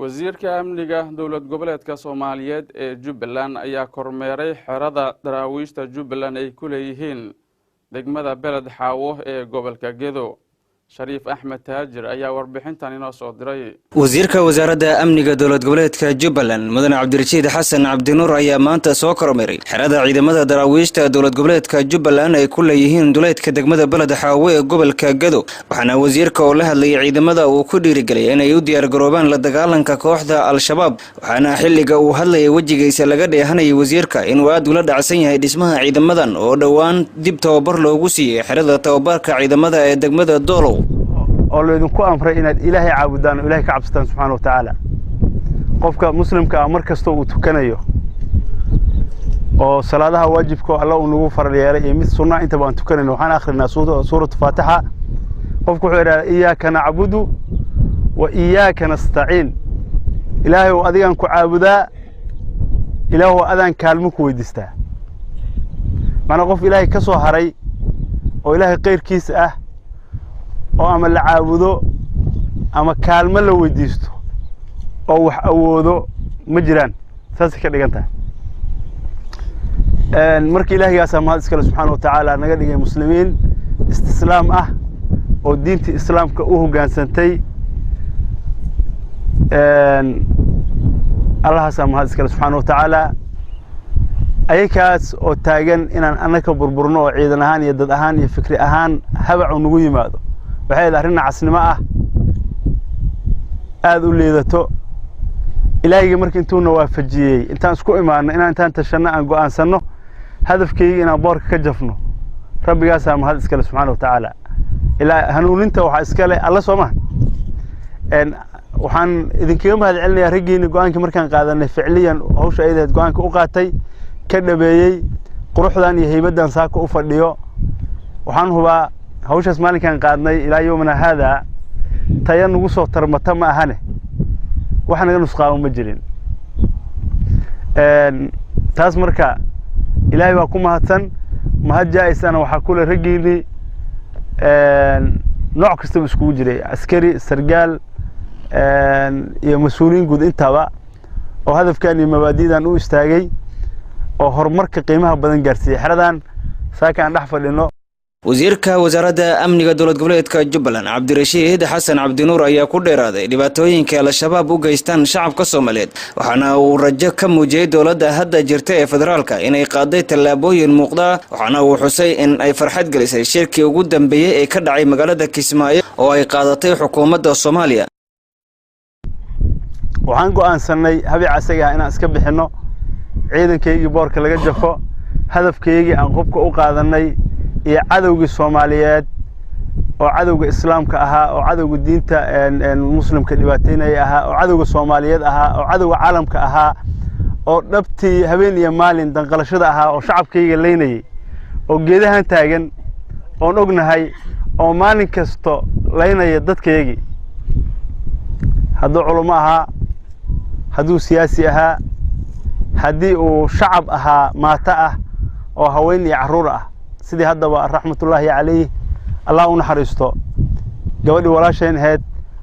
Wasiirka amniga dowlad goboleedka Soomaaliyeed ee Jubbaland ayaa kormeeray xerada daraawiishta Jubbaland ay ku leeyihiin degmada Beled Xaawo ee gobolka Gedo. Shariif Axmed Taajir ayaa warbixintan inoo soo diray. Wasiirka wasaaradda amniga dowlad goboleedka Jubbaland Mudane Cabdirashiid Xasan Cabdinuur ayaa maanta soo kormeeray xerada ciidamada daraawiishta dowlad goboleedka Jubbaland ay ku leeyihiin duleedka degmada Beled Xaawo ee gobolka Gedo. Waxaana wasiirka oo la hadlayay ciidamada uu ku dhiirigeliyay inay u diyaargaroobaan la dagaalanka kooxda Al-Shabaab. Waxaana xilliga uu hadlayay wejigiisa laga dheehanayay wasiirka inuu aad ula dhacsan yahay dhismaha ciidamadan oo dhowaan dib tababar loogu siiyey xerada tababarka ciidamada ee degmada Doolow. Oo laydinku amray inaad Ilaahay caabudaan oo Ilaahay ka cabsataan subxaana wa tacaala. Qofka muslimka ah mar kasta uu tukanayo oo salaadaha waajibka Alla uu nagu faral yeelay iyo mid sunna intaba aan tukanayno, waxaan akhrinaa suuratu Faatixa. Qofku wuxuu yidhahdaa iyaaka nacbudu wa iyaaka nastaciin. Ilaahay oo adigaan ku caabudaa, Ilaahu adaan kaalmo ku weydiistaa. Macnaa qof Ilaahay ka soo haray oo Ilaahay keyrkiisa ah oo ama la caabudo ama kaalmo la weydiisto oo wax awoodo ma jiraan, saasay ka dhigan tahay. Marka Ilaahigaasaa mahad iskale subxaana wa tacaala naga dhigay muslimiin istislaam ah oo diintii islaamka u hoggaansantay. Allahaasaa mahad iskale subxaana wa tacaala. Ayakaas oo taagan inaan annaka burburno oo ciidan ahaan iyo dad ahaan iyo fikri ahaan habacu nagu yimaado, waxay ahayd arrin nacasnimo ah, aada u liidato. Ilaahayga marka intuuna waafajiyey intaan isku imaano inaan intaan tashanno aan go'aansanno hadafkayga inaan boorka ka jafno, rabbigaasaa mahad iskale subxaana wa tacaala. Ilaa hanuuninta waxaa iskale Alla, soo maha? Waxaan idinkaga mahad celinayaa raggiina go'aanka markaan qaadanay ficliyan hawsha ayadaheed go'aanka u qaatay, ka dhabeeyey quruxdan iyo heybaddan saaka u fadhiyo. Waxaan hubaa hawshaas maalinkaan qaadnay ilaa yowmina haadaa taya nagu soo tarmata ma ahane, wax naga nusqaamo ma jirin. Taas marka Ilaahay baa ku mahadsan. Mahad jaa-isana waxaa kule raggiinii nooc kastaba iskugu jiray, askari, sargaal iyo mas-uuliyiin guud intaba, oo hadafkan iyo mabaadi'dan u istaagay oo horumarka qiimaha badan gaarsiiyey xeradan saaka aan dhex fadhino. Wasiirka wasaaradda amniga dowlad goboleedka Jubbaland Cabdirashiid Xasan Cabdinuur ayaa ku dheeraaday dhibaatooyinka Al-Shabaab u geystaan shacabka Soomaaliyeed. Waxaana uu rajo ka muujiyey dowladda hadda jirta ee federaalka inay qaaday tallaabooyin muuqda. Waxaana uu xusay in ay farxad gelisay shirkii ugu dambeeyey ee ka dhacay magaalada Kismaayo oo ay qaadatay xukuumadda Soomaaliya. Waxaan go'aansanay habic asaga ah inaan iska bixinno, ciidankaygii boorka laga jafo, hadafkaygii aan qubka u qaadanay iyo cadowgii Soomaaliyeed oo cadowga islaamka ahaa oo cadowga diinta muslimka dhibaateynaya ahaa oo cadowga Soomaaliyeed ahaa oo cadowga caalamka ahaa oo dhabtii habeen iyo maalin danqalashada ahaa oo shacabkayga leynayay oo geedahan taagan oon ognahay oo maalin kasto laynaya dadkaygii, hadduu culummo ahaa, hadduu siyaasi ahaa, haddii uu shacab ahaa maato ah oo haween iyo carruur ah, sidii haddaba raxmatullaahi calayh, Allah u naxariisto gabadhii walaasheen ahayd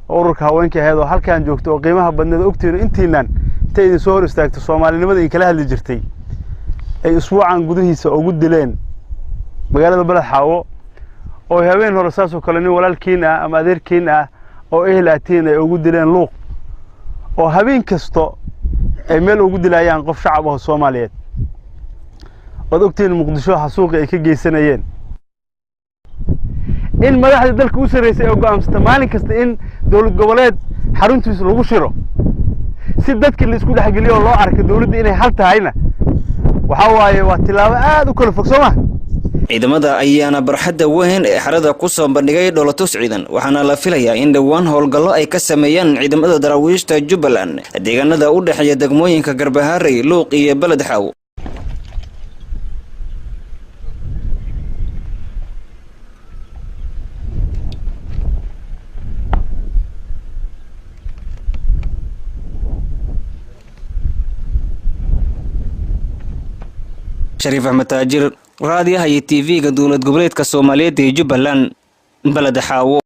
oo ururka haweenka ahayd oo halkaan joogto oo qiimaha badneed, ogtiinu intiinan intay idin soo hor istaagto soomaalinimada idin kala hadli jirtay, ay usbuucan gudihiisa ugu dileen magaalada Beled Xaawo, oo habeen hore saasoo kale nin walaalkiin ah ama adeerkiin ah oo ehel aatiin ay ugu dileen Luuq, oo habeen kasto ay meel ugu dilayaan qof shacab ah oo Soomaaliyeed. Waad ogtihiin Muqdisho xasuuqi ay ka geysanayeen. In madaxda dalka u sarreysay ay go'aansata maalin kasta in dowlad goboleed xaruntiisa lagu shiro si dadka la isku dhexgeliyo oo loo arko dowladda inay hal tahayna, waxaa waaye waa tilaabo aad u kala fog, soo ma? Ciidamada ayaana barxadda weyn ee xerada ku soo bandhigay dholotus ciidan. Waxaana la filayaa in dhowaan howlgallo ay ka sameeyaan ciidamada daraawiishta Jubbaland deegaanada u dhexeeya degmooyinka Garbaharey, Luuq iyo Beled Xaawo. Shariif Axmed Taajir, raadiyaha iyo TV-ga dowlad goboleedka Soomaaliyeed ee Jubbaland, Beled Xaawo.